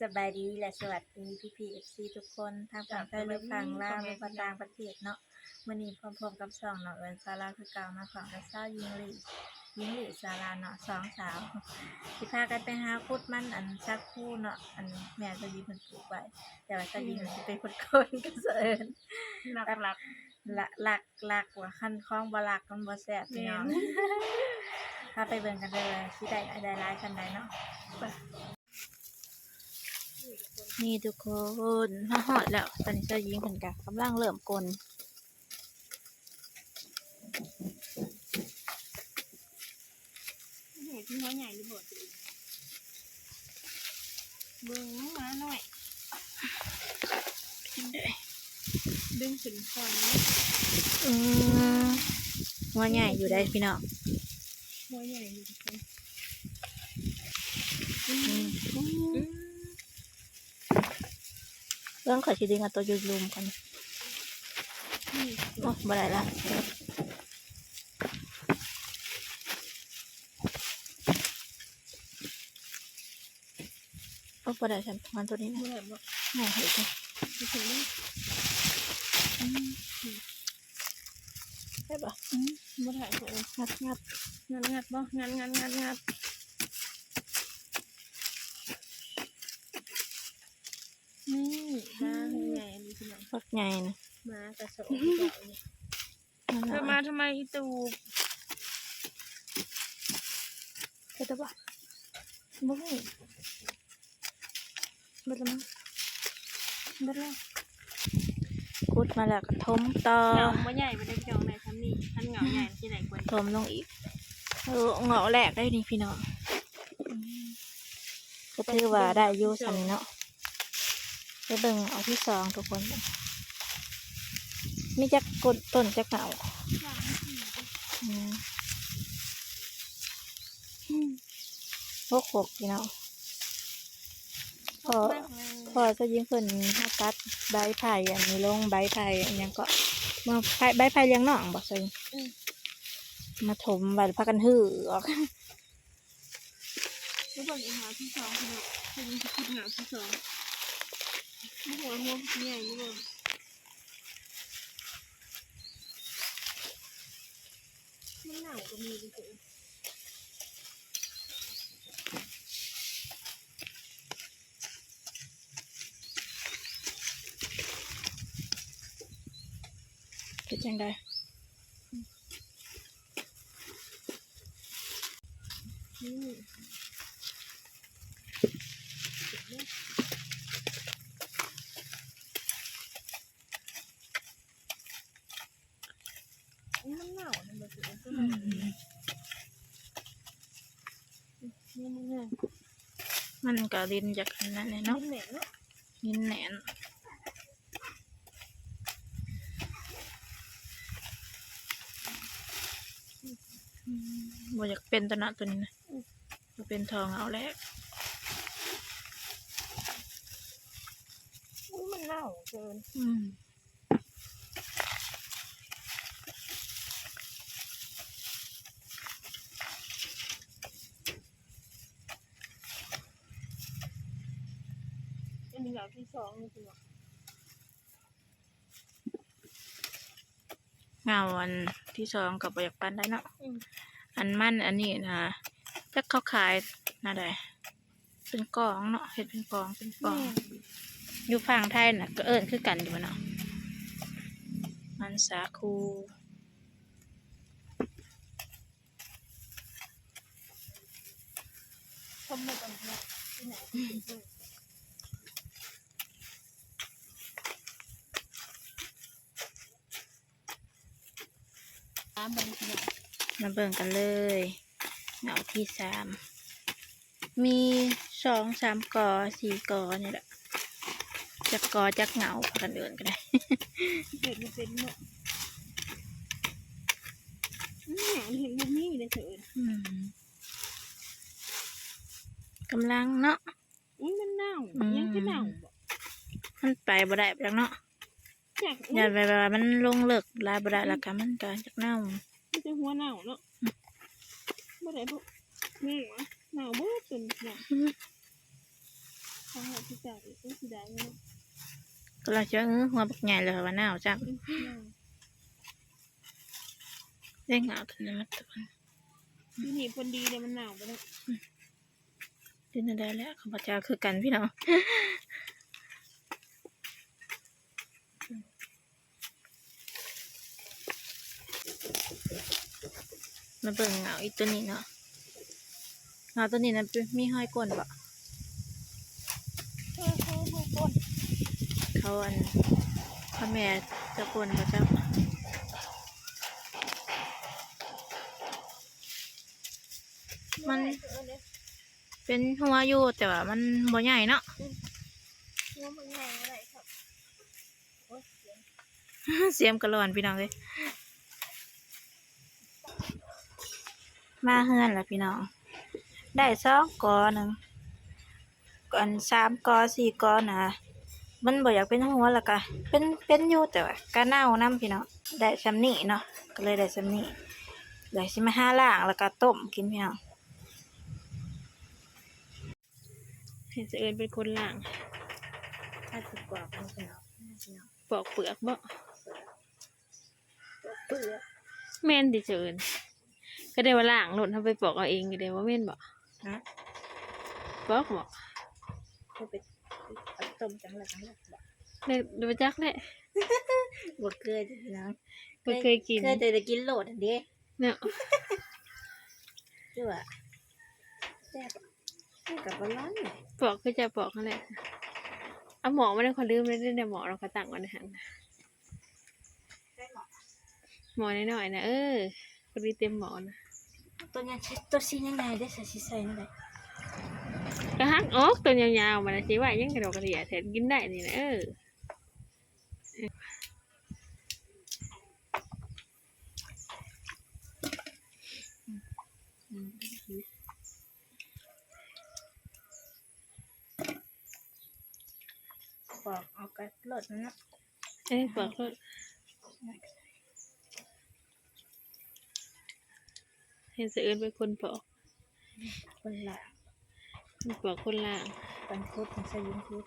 ສະບາຍດີ ແລະ ສະຫວັດດີພີ່ໆ ເອັຟຊີ ທຸກຄົນ ທັງຝັ່ງໄທ ຫຼື ຝັ່ງລາວ ຫຼືວ່າຕ່າງປະເທດເນາະ. ມື້ນີ້ພົບກັບຊ່ອງນ້ອງເອີນສາລາວຄືເກົ່າເນາະ ພ້ອມກັບສາວຍິງລີ ຍິງລີສາລາເນາະ ສອງສາວ ຊິພາກັນໄປຫາຂຸດມັນ ອັນ ສາຄູເນາະ ອັນ ແມ່ສາວຍິງເພິ່ນປູກໄວ້ ແຕ່ວ່າສາວຍິງຊິເປັນຄົນກວນກັບສາວເອີນ ຫຼັກໆ ລະ ລັກ ລັກວ່າ ຄັນຂອງບໍ່ລັກມັນບໍ່ແຊບ ພີ່ນ້ອງ. ພາໄປເບິ່ງກັນເດີ ຊິໄດ້ຫຼາຍ ໄດ້ຫຼາຍສ່ຳໃດເນາະ. ນີ້ທຸກຄົນ ມາຮອດແລ້ວ ຕອນນີ້ສາວຍິງເພິ່ນກະກຳລັງເລີ່ມກົນ. ເຫັນຫົວໃຫຍ່ຫຼືບໍ່? ເບິ່ງໝານ້ອຍ ກິນເດີ ດຶງຂຶ້ນກ່ອນເນາະ. ອືມ ຫົວໃຫຍ່ຢູ່ໃດ໋ພີ່ນ້ອງ ຫົວໃຫຍ່ຢູ່ທຸກຄົນ. ອືມ ອືມ ເບິ່ງ ຂ້ອຍຊິດຶງເອົາໂຕຢູ່ລຸ່ມກ່ອນ. ໂອ້ ບໍ່ໄດ້ລະ ໂອ້ ບໍ່ໄດ້ຊັ້ນ ປະມານໂຕນີ້ນະ ບໍ່ໄດ້ບໍ່ ໄດ້ເຮີ້ຍ ໄດ້ເຮີ້ຍ ອືມ. ໄດ້ບໍ່? ອືມ ບໍ່ໄດ້ ເອີ ງັດໆ ງັດໆ ບໍ່ ງັດໆ ງັດໆ ງັດ. ນີ້ ໝາຫົວໃຫຍ່ອັນນີ້ພີ່ນ້ອງ ບັກໃຫຍ່ນະ ໝາກະໂຊກເຈົ້ານີ້. ເພິ່ນມາທຳໄມອີຕູບ? ເຮັດແລ້ວບໍ່? ບໍ່ຮູ້. ເບິດແລ້ວມັ້ງ ເບິດແລ້ວ. ຂຸດມາແລ້ວກໍຖົມຕໍ່ ເຫງົາບໍ່ໃຫຍ່ບໍ່ໄດ້ພີ່ນ້ອງ ໄດ້ຊ່ຳນີ້ ຄັນເຫງົາໃຫຍ່ມັນຊິໄດ້ກວ່ານີ້ ຖົມລົງອີກ. ເອີ ເຫງົາແລກໄດ້ນີ້ພີ່ນ້ອງ ອືມ ກໍຖືວ່າໄດ້ຢູ່ຊ່ຳນີ້ເນາະ. ໄປເບິ່ງເຫງົາທີສອງທຸກຄົນ ມີຈັກຕົ້ນ ຕົ້ນຈັກເຫງົາ? ອືມ ຫົກຫົກ ພີ່ນ້ອງ. ພໍ ພໍສາວຍິງເພິ່ນຫາຕັດໃບໄຜ່ອັນນີ້ລົງ ໃບໄຜ່ອີຫຍັງເກາະ ໃບໄຜ່ລຽງນ້ອງບໍສາວຍິງ? ອືມ ມາຖົມໄວ້ ແລ້ວພາກັນຮື້ອອກ. ມາເບິ່ງອີກເຫງົາທີສອງພີ່ນ້ອງ ສາວຍິງຊິຂຸດເຫງົາທີສອງ ບໍ່ຮູ້ວ່າຫົວມັນຊິໃຫຍ່ຢູ່ບໍ່. ມັນເນົ່າກໍມີເດ້. ເປັນຈັ່ງໃດ? ມັນເນົ່າ ມັນບໍ່ຖືກ ອືມ ມັນກໍດິນຈາກອັນນັ້ນແຫຼະເນາະ ດິນແໜ້ນເນາະ ດິນແໜ້ນ ອືມ ບໍ່ຢາກເປັນຕົວເນາະ ຕົວນີ້ນະ ອືມ ບໍ່ເປັນທໍ່ເຫງົາແລ້ວ ອຸ້ຍ ມັນເນົ່າເກີນ ອືມ. ອັນນີ້ເຫງົາທີສອງນີ້ ເຫງົາອັນທີສອງກໍບໍ່ຢາກປານໃດເນາະ ອືມ ອັນມັນອັນນີ້ນະ ຈັກເຂົາຂາຍແນວໃດ? ເປັນກອງເນາະ ເຮັດເປັນກອງ ເປັນປ່ອງ ແມ່ນ ຢູ່ຝັ່ງໄທນະ ກໍເອີ້ນຄືກັນຢູ່ເນາະ ມັນສາຄູ ຊົມໄດ້ຕອນເນາະ ທີ່ໄຫນ ມາເບິ່ງກັນເລີຍ ເຫງົາທີສາມ ມີສອງສາມກໍ ສີ່ກໍນີ້ແຫຼະ ຈັກກໍຈັກເຫງົາ ພາກັນເອີ້ນກໍໄດ້ ເອີ້ນບໍ່ເປັນເນາະ ອືມ ເຫັນບໍ່ມີເດ້ ເອີ້ນ ອືມ ກຳລັງເນາະ. ອຸ້ຍ ມັນເນົ່າ ອືມ ຍັງຄືເນົ່າບໍ? ມັນໄປບໍ່ໄດ້ຈັກເນາະ ຈັກ ຢ້ານແບບວ່າມັນລົງເລິກຫຼາຍບໍ່ໄດ້ ອືມ ແລ້ວກໍມັນກໍຈັກເນົ່າ ມີແຕ່ຫົວເນົ່າເນາະ ອືມ ບໍ່ໄດ້ບໍ່ ແມ່ນຫວາ ເນົ່າເບິດຕົວນີ້ເນາະ ອືມ ຂອງເຮົາຄືເກົ່າອີກ ໂອ້ຍ ເສຍດາຍເນາະ. ກໍລະເຈົ້າ ເອີ ຫົວບັກໃຫຍ່ເລີຍວ່າໜາວຈ້ຳ. ອືມ ໜາວ. ເດ້ງເອົາຕົວນີ້ມາຕົວະ. ຢູ່ນີ້ເພິ່ນດີເດ້ ມັນໜາວບໍ່ໄດ້. ອືມ ເປັນແນວໃດແຫຼະ ຂ້າພະເຈົ້າຄືກັນພີ່ນ້ອງ. ມາເບິ່ງເຫງົາອີກຕົວນີ້ເນາະ. ເຫງົາຕົວນີ້ນະ ມີຮອຍກົ້ນບໍ່? ເອີ ຮອຍ ຮອຍກົ້ນ. ເຂົາ ອັນ ເຂົາແມ່ຈະກົ້ນບໍ່ຈັກ. ມັນເປັນຫົວຢູ່ ແຕ່ວ່າມັນບໍ່ໃຫຍ່ເນາະ. ອືມ ຫົວບໍ່ໃຫຍ່ບໍ່ໄດ້ຄັບ. ໂອ້ຍ ສຽງ ສຽງກະລ່ອນພີ່ນ້ອງເອີຍ. ມາເຮືອນລະພີ່ນ້ອງ ໄດ້ສອງກໍໜຶ່ງ ອັນ ສາມກໍ ສີ່ກໍນະ ມັນບໍ່ຢາກເປັນຫົວ ລະກະເປັນ ເປັນຢູ່ ແຕ່ວ່າກະເນົ່ານຳພີ່ນ້ອງ. ໄດ້ຊ່ຳນີ້ເນາະ ກໍເລີຍໄດ້ຊ່ຳນີ້ ດຽວຊິມາຫາລ້າງ ລະກະຕົ້ມກິນພີ່ນ້ອງ. ໃຫ້ສະເອີນເປັນຄົນລ້າງ ອາດຊິປອກເນາະພີ່ນ້ອງ ປອກເປືອກບໍ? ປອກເປືອກ. ແມ່ນຕິສະເອີນ? ກໍໄດ້ວ່າລ້າງໂລດ ເຮົາໄປປອກເອົາເອງກໍໄດ້ ບໍ່ແມ່ນບໍ? ຮະ? ປອກບໍ? ຄືໄປ ເອົາຕົ້ມຈັ່ງລະຈັ່ງລະບໍ? ໄດ້ ບໍ່ຈັກແຫຼະ ບໍ່ເຄີຍເດີພີ່ນ້ອງ ບໍ່ເຄີຍກິນ ເຄີຍແຕ່ໄດ້ກິນໂລດຫັ້ນເດ້. ເນາະ ຄືວ່າແຊບ ຄືກັບບໍ່ຮ້ອນ ປອກຄືຈະປອກຫັ້ນແຫຼະ. ເອົາໝໍ້ມາແດ່ ຂ້ອຍລືມແລ້ວເດ້ ໝໍ້ເຮົາກໍຕັ້ງໄວ້ໃນຫັ້ນ ໝໍ້ນ້ອຍໆນະ. ເອີ ພໍດີເຕັມໝໍ້ນະ. ຕົວໃຫຍ່ ຕົວຊີ້ໃຫຍ່ໆເດ້ ໃສ່ ຊິໃສ່ແນວໃດ? ກະຫັກອອກ ຕົວຍາວໆມັນນະ ຊິໄວ້ຫຍັງກະດອກກະເດຍແທ້ ກິນໄດ້ນີ້ນະ. ເອີ. ປອກເອົາກັບໂລດເນາະ. ເອີ ປອກໂລດ ໃຫ້ສະເອີນເປັນຄົນປອກ. ຄົນລະ ຄົນປອກຄົນລ້າງ ຄົນຂຸດ ໃສ່ຍິງຂຸດ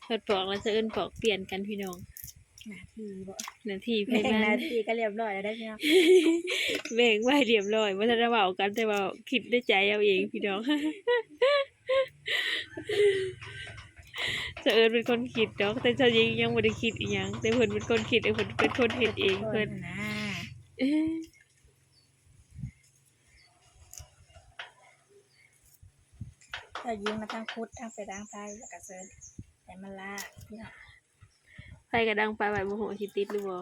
ເພິ່ນປອກແລ້ວສະເອີ້ນປອກປ່ຽນກັນພີ່ນ້ອງ. ໜ້າທີ່ບໍ? ໜ້າທີ່ໃຜມັນ ແບ່ງໜ້າທີ່ກັນລຽບຮ້ອຍແລ້ວເດີພີ່ນ້ອງ ແບ່ງໄວ້ລຽບຮ້ອຍ ບໍ່ທັນໄດ້ເວົ້າກັນ ແຕ່ວ່າຄິດໃນໃຈເອົາເອງພີ່ນ້ອງ. ສະເອີ້ນເປັນຄົນຄິດດອກ ແຕ່ສາວຍິງຍັງບໍ່ໄດ້ຄິດອີ່ຫຍັງ ແຕ່ເພິ່ນເປັນຄົນຄິດ ເອີ ເພິ່ນເປັນຄົນເຮັດເອງເພິ່ນ ເອີ. ເຈົ້າຍິງມາທັງຂຸດ ທັງໄປດັງໄຟ ແລ້ວກະເຊີນໃຫ້ມັນລ້າງພີ່ນ້ອງ. ໄຟກະດັງປະໄວ້ ບໍ່ຮູ້ຊິຕິດຫຼືບໍ່.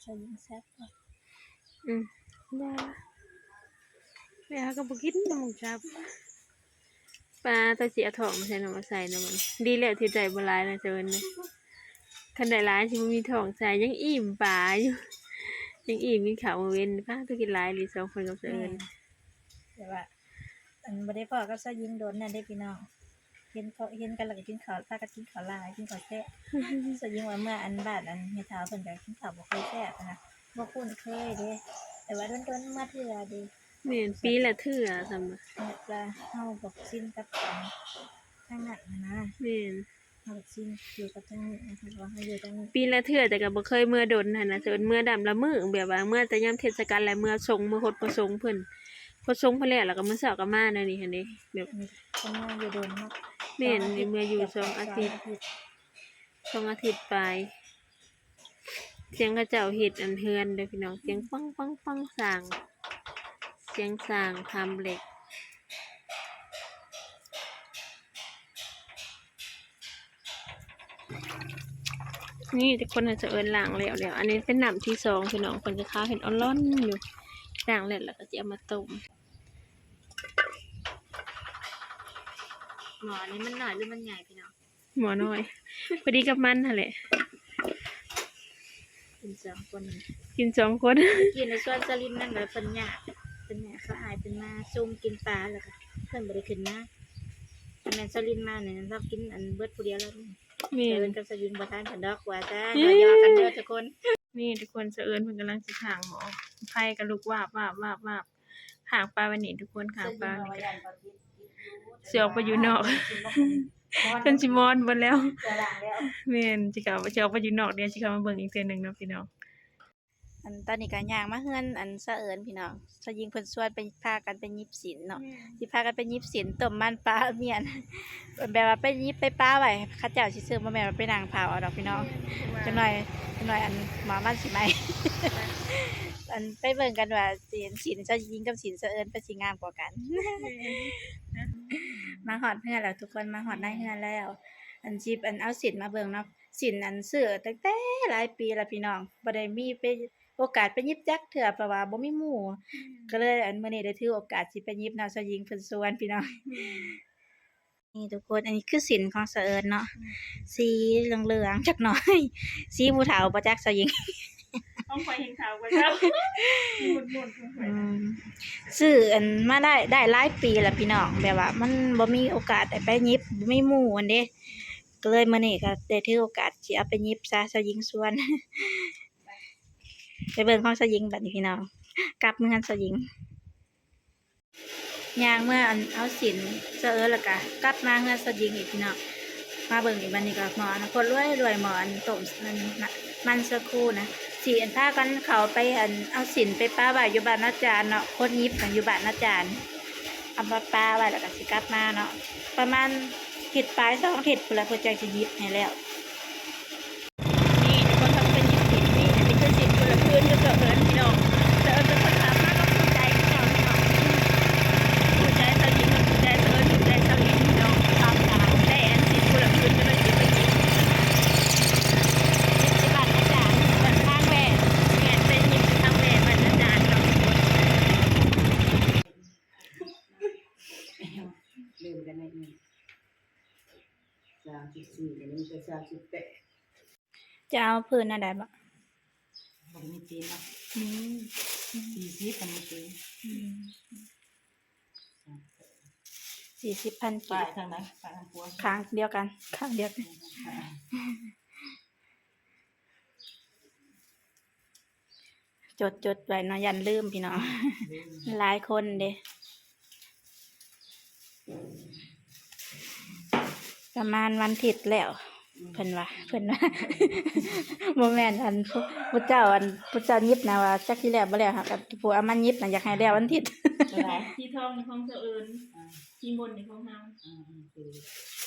ເຈົ້າຍິງແຊບບໍ່? ອືມ ບໍ່ ແມ່ເຮົາກະບໍ່ກິນນຳໝູ່ຈັບ. ປາ ຕາຊິເອົາທ້ອງມາໃສ່ນຳ ມາໃສ່ນຳມັນ. ດີແລ້ວທີ່ໄດ້ບໍ່ຫຼາຍນະສະເອີ້ນເດີ ຄັນໄດ້ຫຼາຍຊິບໍ່ມີທ້ອງໃສ່ ຍັງອີ່ມປາຢູ່ ຍັງອີ່ມກິນເຂົ້າມື້ເວັນ. ປາ ໂຕກິນຫຼາຍອີ່ຫຼີສອງຄົນກັບສະເອີ້ນ. ແມ່ນ ແຕ່ວ່າ ອັນ ບໍ່ໄດ້ພໍ້ກັບສາວຍິງດົນແລ້ວເດ້ພີ່ນ້ອງ. ເຫັນເຂົາ ເຫັນກັນແລ້ວກະກິນເຂົ້າ ພາກັນກິນເຂົ້າຫຼາຍ ກິນເຂົ້າແຊບ. ສາວຍິງວ່າເມືອອັນບ້ານອັນແມ່ເຖົ້າເພິ່ນກະກິນເຂົ້າບໍ່ຄ່ອຍແຊບນະ ບໍ່ຄຸ້ນເຄີຍເດ້ ແຕ່ວ່າດົນໆມາເທື່ອເດ້. ແມ່ນ ປີລະເທື່ອສ່ຳ ແບບວ່າເຮົາບໍ່ຊິນກັບທາງນັ້ນຫັ້ນນະ. ແມ່ນ ເຮົາຊິນຢູ່ກັບທາງນີ້ ເພາະວ່າເຮົາຢູ່ທາງນີ້ ປີລະເທື່ອ ແຕ່ກະບໍ່ເຄີຍເມືອດົນຫັ້ນນະ. ເຊີນເມືອດຳລະມື້ ແບບວ່າເມືອແຕ່ຍາມເທດສະການ ແລະ ເມືອສົງ ເມືອໂຄດພະສົງເພິ່ນ ໂຄດສົງເພິ່ນແລ້ວ ແລ້ວກະມື້ເຊົ້າກະມາແນວນີ້ຫັ້ນເດ້ ແບບ ອັນນີ້ເພິ່ນເມືອຢູ່ດົນເນາະ. ແມ່ນ ສອງອາທິດ ເພິ່ນເມືອຢູ່ສອງອາທິດ ສອງອາທິດ ສອງອາທິດປາຍ. ສຽງເຂົາເຈົ້າເຮັດອັນເຮືອນເດີພີ່ນ້ອງ ສຽງປັງໆໆ ສ້າງ ສຽງສ້າງທຳເຫຼັກ. ນີ້ທຸກຄົນ ສະເອີ້ນລ້າງແລ້ວແລ້ວ ອັນນີ້ເປັນນ້ຳທີສອງພີ່ນ້ອງ ເພິ່ນກະຄາວເຫັນອ່ອນລອນຢູ່ ລ້າງແລ້ວ ແລ້ວກະຊິເອົາມາຕົ້ມ. ໝໍ້ນີ້ມັນນ້ອຍຫຼືມັນໃຫຍ່ພີ່ນ້ອງ? ໝໍ້ນ້ອຍ ພໍດີກັບມັນຫັ້ນແຫຼະ ກິນສອງຄົນ ກິນສອງຄົນ. ກິນໃນສວນສາວລິນນັ້ນລະ ເພິ່ນຍາກ ເພິ່ນຍາກ ເຂົາອ້າຍເພິ່ນມາສົ່ງກິນປາ ແລ້ວກະເພິ່ນບໍ່ໄດ້ຂຶ້ນມາ. ແມ່ນສາວລິນມານີ້ ລາວກິນອັນເບິດຜູ້ດຽວລະ. ແມ່ນ ສາວເອີ້ນກັບສາວຍິງບໍ່ທານກັນດອກວ່າຊັ້ນ ຫຍອກກັນເດີທຸກຄົນ. ນີ້ທຸກຄົນ ສາວເອີ້ນເພິ່ນກຳລັງຊິຂ້າງໝໍ້ ໄຟກະລຸກວາບໆໆ. ຂ້າງປ່າໄວ້ນີ້ທຸກຄົນ ຂ້າງປ່ານີ້ກໍ ຊິອອກໄປຢູ່ນອກ ເພິ່ນຊິມອນເບິດແລ້ວ ແມ່ນ ຊິເຂົ້າ ຊິອອກໄປຢູ່ນອກ ດຽວຊິເຂົ້າມາເບິ່ງອີກເທື່ອໜຶ່ງເນາະພີ່ນ້ອງ. ອັນຕອນນີ້ກໍຍ່າງມາເຮືອນອັນສາເອີນພີ່ນ້ອງ ສາວຍິງເພິ່ນຊວນໄປ ພາກັນໄປຫຍິບສິນເນາະ ແມ່ນ ຊິພາກັນໄປຫຍິບສິນ ຕົ້ມມັນປາໝ້ຽນ ແບບວ່າໄປຫຍິບໄປປາໄວ້ ເຂົາເຈົ້າຊິຊື້ ບໍ່ແມ່ນວ່າໄປນັ່ງເຜົາເອົາດອກພີ່ນ້ອງ ແມ່ນ ຈັກໜ້ອຍ ຈັກໜ້ອຍອັນໝໍ້ມັນຊິໄໝ້ ອັນໄປເບິ່ງກັນວ່າສິນ ສິນສາວຍິງກັບສິນສາເອີນ ໃຜຊິງາມກວ່າກັນ ແມ່ນ ມາຮອດເຮືອນແລ້ວທຸກຄົນ ມາຮອດໃນເຮືອນແລ້ວ ອັນຊິ ອັນເອົາສິນມາເບິ່ງເນາະ. ສິນອັນຊື້ຕັ້ງແຕ່ຫຼາຍປີແລ້ວພີ່ນ້ອງ ບໍ່ໄດ້ມີໄປ ໂອກາດໄປຫຍິບຈັກເທື່ອ ເພາະວ່າບໍ່ມີໝູ່ ອືມ ກໍເລີຍອັນມື້ນີ້ໄດ້ຖືໂອກາດຊິໄປຫຍິບເນາະ ສາວຍິງເພິ່ນຊວນພີ່ນ້ອງ ແມ່ນ ນີ້ທຸກຄົນ ອັນນີ້ຄືສິນຂອງສາເອີນເນາະ ແມ່ນ ສີເຫຼືອງໆຈັກໜ້ອຍ ສີຜູ້ເຖົ້າບໍ່ຈັກ ສາວຍິງ ຂອງຂ້ອຍແຮ່ງຂາວກວ່າເຈົ້າ ໜູດໆຂອງຂ້ອຍ ອືມ ຊື້ອັນມາໄດ້ ໄດ້ຫຼາຍປີແລ້ວພີ່ນ້ອງ ແບບວ່າມັນບໍ່ມີໂອກາດໄດ້ໄປຫຍິບ ບໍ່ມີໝູ່ຫັ້ນເດ້ ກໍເລີຍມື້ນີ້ກໍໄດ້ຖືໂອກາດຊິເອົາໄປຫຍິບຊະ ສາວຍິງຊວນ ໄປເບິ່ງຂອງສາວຍິງບັດນີ້ພີ່ນ້ອງ ກັບເມືອເຮືອນສາວຍິງ ຍ່າງເມືອອັນເອົາສິນສາເອີນ ແລ້ວກໍກັບມາເຮືອນສາວຍິງອີກພີ່ນ້ອງ ມາເບິ່ງອີກບັດນີ້ກໍໝໍ້ອັນຄົນລວຍໆ ໝໍ້ອັນຕົ້ມອັນ ມັນສາຄູນະ ຊິອັນພາກັນເຂົ້າໄປອັນເອົາສິນໄປປະໄວ້ຢູ່ບ້ານອາຈານເນາະ ຄົນຫຍິບຫັ້ນຢູ່ບ້ານອາຈານ ເອົາມາປະໄວ້ ແລ້ວກໍຊິກັບມາເນາະ ປະມານທິດປາຍ ສອງທິດພຸ້ນລະ ເພິ່ນຈັ່ງຊິຫຍິບໃຫ້ແລ້ວ. ນີ້ທຸກຄົນ ເຮົາກໍໄປຍິບສິນ ນີ້ ອັນນີ້ຄືສິນຄົນລະຄືນກັບສາເອີນພີ່ນ້ອງ ສາເອີນເປັນຄົນຮັບມາ ກໍພູມໃຈຄືເກົ່າພີ່ນ້ອງ ພູມໃຈສາວຍິງ ກໍພູມໃຈສາເອີນ ພູມໃຈສາວອິນພີ່ນ້ອງ ຕາມການ ໄດ້ອັນສິນຄົນລະຄືນ ກໍເລີຍຊິໄປຍິບ ຍິບທີ່ບ້ານອາຈານ ບ້ານທາງແວ່ ແມ່ນ ໄປຍິບທີ່ທາງແວ່ ບ້ານອາຈານເນາະ ລືມກັນໄດ້ອີກ ສາມສິບສີ່ ກໍຍັງແຕ່ສາມສິບແປດ ຈະເອົາພື້ນອັນໃດບໍ່? ບໍ່ໄດ້ມີຕີນເນາະ ອືມ ສີ່ສິບ ພັນມີຕີນ ອືມ ສີ່ສິບພັນກີບ ປ້າຍທາງໃດ? ປ້າຍທາງຂວາ ຂ້າງດຽວກັນ ຂ້າງດຽວກັນ ຈົດ ຈົດໄວ້ເນາະ ຢ້ານລືມພີ່ນ້ອງ ລືມ ຫຼາຍຄົນເດ້ ປະມານວັນທິດແລ້ວ ເພິ່ນວ່າ ເພິ່ນວ່າ ບໍ່ແມ່ນ ອັນ ຜູ້ ຜູ້ເຈົ້າ ອັນ ຜູ້ເຈົ້າຫຍິບນະວ່າຈັກຊິແລ້ວບໍ່ແລ້ວ ຫາກັບຜູ້ເອົາມາຫຍິບນະ ຢາກໃຫ້ແລ້ວວັນທິດ ຕົວໃດ? ສີທອງນີ້ຂອງສາວເອີນ ອ່າ ສີມົນນີ້ຂອງເຮົາ ອ່າ ໂອເຄ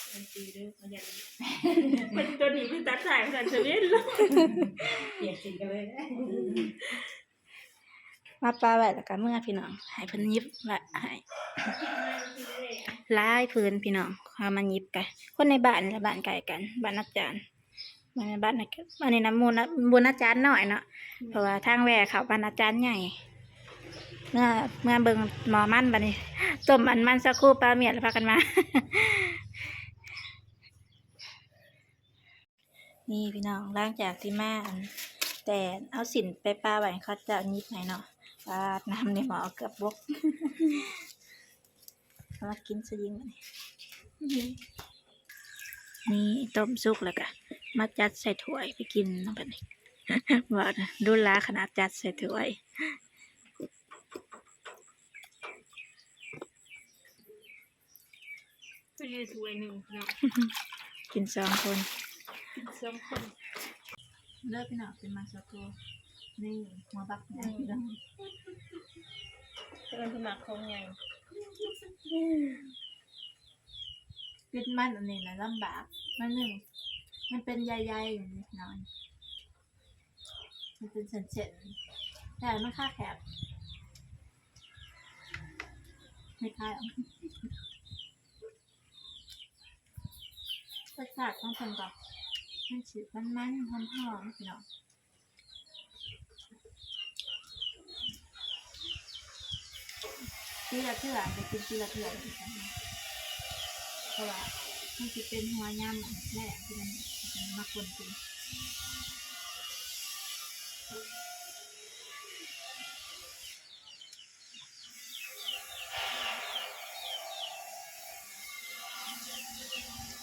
ໂອເຄເດີ ຂໍຢ້ານ ເພິ່ນ ຕົວນີ້ເພິ່ນຕັດສາຍ ເພິ່ນສະເວັນ ປ່ຽນສີກັນເລີຍ ມາປະໄວ້ ແລ້ວກໍເມືອພີ່ນ້ອງ ໃຫ້ເພິ່ນຫຍິບໄວ້ໃຫ້ ຫຼາຍຜືນພີ່ນ້ອງ ເຮົາມາຫຍິບກະ ຄົນໃນບ້ານນີ້ລະ ບ້ານໃກ້ກັນ ບ້ານອາຈານ ບ້ານ ບ້ານ ອັນນີ້ນະ ໝູ່ນະ ບຸນອາຈານນ້ອຍເນາະ ເພາະວ່າທາງແວ່ເຂົ້າບ້ານອາຈານໃຫຍ່ ເມືອ ເມືອເບິ່ງໝໍ້ມັນບັດນີ້ ຕົ້ມອັນມັນສາຄູປາໝ້ຽນ ແລ້ວພາກັນມາ ນີ້ພີ່ນ້ອງ ຫຼັງຈາກທີ່ມາອັນ ແຕ່ເອົາສິນໄປປະໄວ້ໃຫ້ເຂົາເຈົ້າຫຍິບໃຫ້ເນາະ ປາດ ນ້ຳໃນໝໍ້ເກືອບບົກ ເອົາມາກິນຊະຍິງບັດນີ້ ນີ້ຕົ້ມສຸກແລ້ວກະມາຈັດໃສ່ຖ້ວຍໄປກິນເນາະບັດນີ້ ເວົ້າດູຫຼາຂະໜາດ ຈັດໃສ່ຖ້ວຍ. ຄືຢູ່ຖ້ວຍໜຶ່ງເນາະ ກິນສອງຄົນ ກິນສອງຄົນ ເດີພີ່ນ້ອງ ກິນມັນສາຄູ ນີ້ຫົວບັກໃຫຍ່ ອືມ ເພິ່ນມັກຂອງໃຫຍ່ ກິນມັນອັນນີ້ນະລຳບາກ ມັນໜຶ່ງ ມັນເປັນໃຍໆ ຢູ່ນີ້ພີ່ນ້ອງ. ມັນເປັນເສັ້ນໆ ແຕ່ມັນຄາແຄບ ຄລ້າຍໆ ລົດຊາດຂອງເພິ່ນກໍ ມັນຊິມັນໆ ຫອມໆ ພີ່ນ້ອງ. ປີລະເທື່ອ ໄດ້ກິນປີລະເທື່ອ ເພາະວ່າມັນຊິເປັນຫົວຍາມແລ້ງ ທີ່ມັນ ມັນມາຄົນກິນ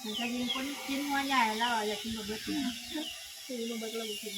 ມັນກໍຍິງຄົນກິນຫົວໃຫຍ່ ລາວຢາກກິນບໍ່ເບິດ ກິນບໍ່ເບິດກໍລາວບໍ່ກິນ.